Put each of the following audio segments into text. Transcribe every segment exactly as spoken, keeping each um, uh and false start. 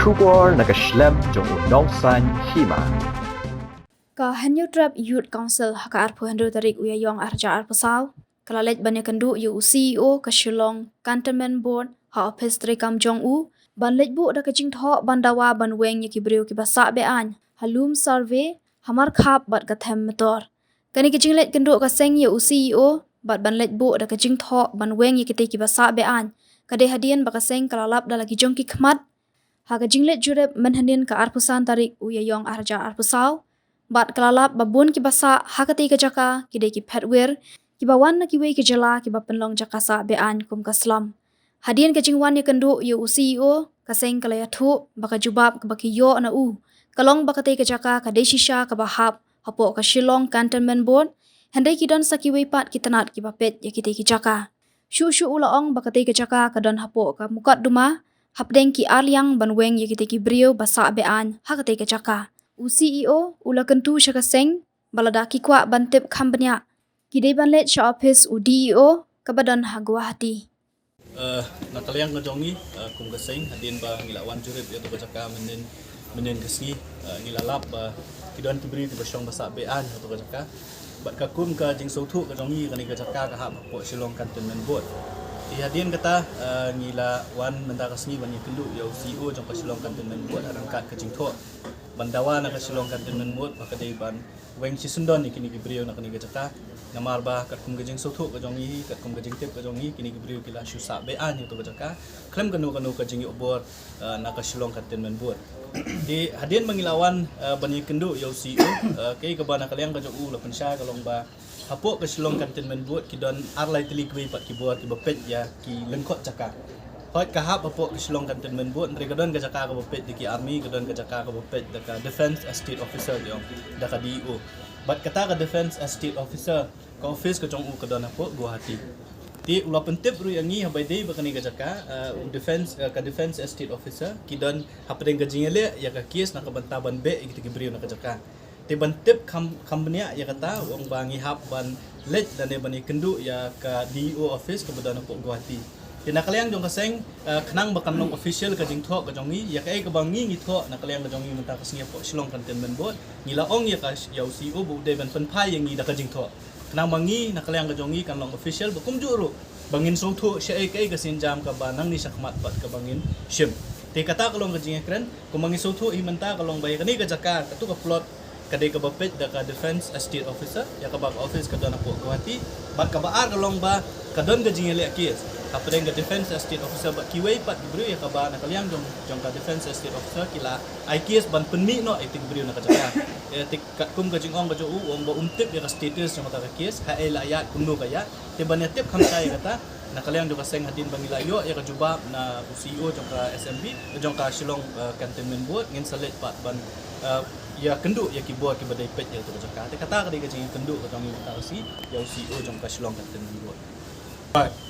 Khubor na ka shlem jong u nongsan hima. Ka Hynñiewtrep Youth Council ha ka arphew hynriew tarik u Ïaïong arhajar arphew saw ka la leit ban ïakynduh ïa u C E O ka Shillong Cantonment Board ha ophis treikam jong u, ban leit buh da ka jingthoh ban dawa ban weng ïa ki briew kiba sah be-aiñ ha lum survey, ha Markhap bad ka Them Metor. Kane ka jingleit kynduh ka seng ïa u C E O bad ban leit buh da ka jingthoh ban weng ïa kitei kiba sah be-aiñ ka dei hadien ba ka seng ka la lap da la ki jong ki khmat ha ka jingleit jurip mynhynnin ka arphew san tarik u Ïaïong arhajar arphew saw, bad ka la lap ba bun kiba sah ha katei ka jaka ki dei ki phetwir kiba wan na kiwei ki jylla kiba pynlong jaka sah be-aiñ kum ka slum. Hadien ka jingwan ïakynduh ïa u C E O, ka seng ka la ïathuh ba ka jubab kaba ki ïoh na u ka long ba katei ka jaka ka dei shisha kaba hap hapoh ka Shillong Cantonment Board, hynrei ki don sa kiwei pat ki tnat kiba peit ïa kitei ki jaka. Shuh shuh u la ong ba katei ka jaka ka don hapoh ka mukotduma hapdeng ki arliang ban weng ïa kitei ki briew ba sah be-aiñ ha katei ka jaka. U C E O u la kyntu sha ka seng ba lada ki kwah ban tip kham bniah, ki dei ban leit sha ophis u D E O kaba don ha Guwahati. Eh, na ka liang ka jong ngi, eh, kum ka seng, hadien ba ngi la wan jurip ïa tu ka jaka mynhynnin, mynhynnin ka sngi, eh, ngi la lap ba ki don ki briew kiba shong ba sah be-aiñ ha tu ka jaka. Bad ka kum ka jingsngewthuh ka jong ngi, kane ka jaka ka hap hapoh Shillong Cantonment Board. Te hadien kata, eh, ngi la wan mynta ka sngi ban ïakynduh ïa u C E O jong ka Shillong Cantonment Board, ha ryngkat ka jingthoh ban dawa na ka Shillong Cantonment Board ba ka dei ban weng shisyndon ïa kine ki briew na kane ka jaka. Namar ba katkum ka jingsngewthuh ka jong ngi, katkum ka jingtip ka jong ngi, kine ki briew ki la shu sah be-aiñ ha tu ka jaka khlem kano kano ka jingïoh bor, eh, na ka Shillong Cantonment Board. Te hadien ba ngi la wan, eh, ban ïakynduh ïa u C E O, eh, kaei kaba na ka liang ka jong u la pynshai ka long ba hapoh ka Shillong Cantonment Board ki don ar lai tylli kiwei pat ki bor kiba peit ïa ki lyngkot jaka. Hooid, ka hap hapoh ka Shillong Cantonment Board, hynrei ka don ka jaka kaba peit da ki army, ka don ka jaka kaba peit da ka Defence Estate Officer, ki ong, da ka D E O. Bad kata ka Defence Estate Officer, ka office ka jong u ka don hapoh Guwahati. Te u la pyntip ruh ïa ngi haba ïadei bad kane ka jaka, eh, u defence, eh, ka Defence Estate Officer, ki don hapdeng ka jingïaleh ïa ka case na ka bynta ban beh ïa kita ki briew na ka jaka. Te ban tip kham, kham bniah ïa kata, u ong ba ngi hap ban leit lane ban ïakynduh ïa ka D E O office kaba don hapoh Guwahati. Te na ka liang jong ka seng, eh, khnang ba kan long official ka jingthoh ka jong ngi, ïa kaei kaba ngi ngi thoh na ka liang ka jong ngi mynta ka sngi hapoh Shillong Cantonment Board, ngi la ong ïa ka, ïa u C E O ba u dei ban pynphai ïa ngi da ka jingthoh. Khnang ba ngi na ka liang ka jong ngi kan long official, ba kumjuh ruh ba ngin sngewthuh shaei kaei ka sienjam kaba nangne shakhmat pat kaba ngin shim. Te kata ka long ka jingïakren, kumba ngi sngewthuh hi mynta ka long ba ïa kane ka jaka, katu ka plot, ka dei kaba peit da ka Defence Estate Officer, ïa kaba ka office ka don hapoh Guwahati, bad kaba ar ka long ba ka don ka jingïaleh case hapdeng ka Defence Estate Officer bad kiwei pat ki briew, ïa kaba na ka liang jong, jong ka Defence Estate Officer ki la ai case ban pynmih noh ïa kita ki briew na ka jaka. Ïa te katkum ka jingong ka jong u, u ong ba um tip ïa ka status jong kata ka case, haei la ïaid, kumno ka ïaid. Te ban ïa tip kham shai ïa kata, na ka liang jong ka seng, hadien ba ngi la ïoh ïa ka jubab na u C E O jong ka S M B, jong ka Shillong, eh, Cantonment Board, ngin sa leit pat ban, eh, ïakynduh ïa ki bor kiba dei peit ïa katu ka jaka. Te kata ka dei ka jingïakynduh ka jong ngi mynta ka sngi ïa u C E O jong ka Shillong Cantonment Board.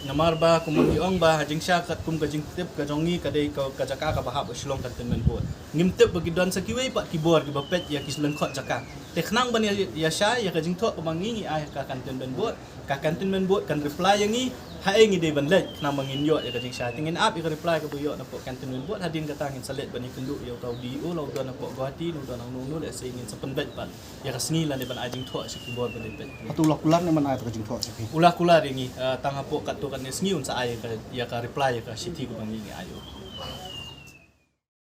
Namar ba kumba ngi ong ba ha jingshai, katkum ka jingtip ka jong ngi, ka dei ka, ka jaka kaba hap ha Shillong Cantonment Board. Ngim tip ba ki don sa kiwei pat ki bor kiba peit ïa ki lyngkot jaka. Te khnang ban ïa, ïa shai ïa ka jingthoh kaba ngi ngi ai ha ka Cantonment Board, ka Cantonment Board kan reply ïa ngi haei ngi dei ban leit, khnang ba ngin ïoh ïa ka jingshai. Te ngin ap ïa ka reply kaba ïoh napoh Cantonment Board, hadien kata ngin sa leit ban ïakynduh ïa uta u D E O, la u don hapoh Guwahati, la u don hangno hangno, lehse ngin sa pynbeit pat ïa ka sngi lane ban ai jingthoh sha ki bor ba dei peit. Hato u la kular ne em ban ai kata ka jingthoh sha phi? U la kular ïa ngi, eh, tang hapoh katto katne sngi un sa ai ïa ka, ïa ka reply ïa ka shithi kaba ngi ngi ai ïa u.